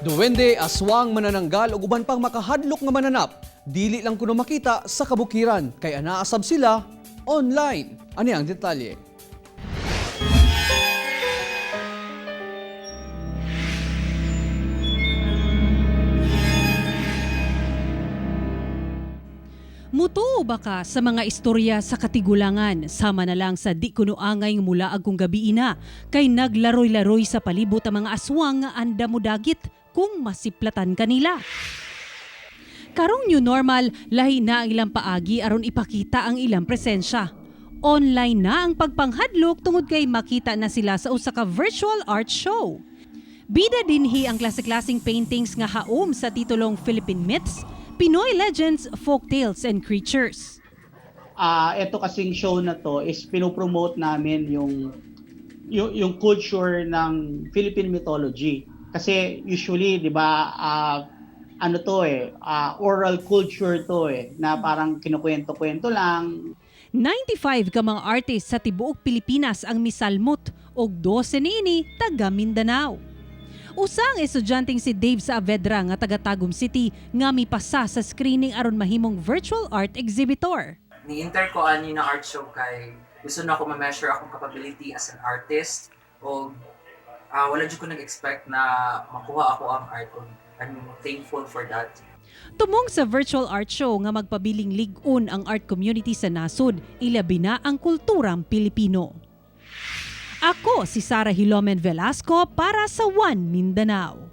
Duwende, aswang, manananggal ug uban pang makahadlok nga mananap, dili lang kuno makita sa kabukiran kay anaa sab sila online. Ani ang detalye. Mutuo ba ka sa mga istorya sa katigulangan? Sama na lang sa di kuno angay nga mulaag kung gabi ina kay naglaroy-laroy sa palibot ang mga aswang nga anda mo dagit kung masiplatan kanila. Karong new normal, lahi na ang ilang paagi aron ipakita ang ilang presensya. Online na ang pagpanghadlok tungod kay makita na sila sa usa ka virtual art show. Bida dinhi ang klase-klaseng paintings nga haom sa titulong Philippine Myths, Pinoy Legends, Folktales and Creatures. Ito kasing show na to is pinopromote namin yung culture ng Philippine mythology. Kasi usually, 'di ba, ano to eh, oral culture to eh, na parang kinukwento-kwento lang. 95 ka mga artist sa tibuok Pilipinas ang misalmot og 12 niini taga Mindanao. Usa ang estudyanteng si Dave Saavedra nga taga Tagum City nga mipasa sa screening aron mahimong virtual art exhibitor. Ni-enter ko ani na art show kay gusto na ako ma-measure akong capability as an artist o wala jud ko nag-expect na makuha ako ang art og I'm thankful for that. Tumong sa virtual art show nga magpabiling lig-on ang art community sa nasod, ilabi na ang kulturang Pilipino. Ako si Sara Hilomen Velasco para sa One Mindanao.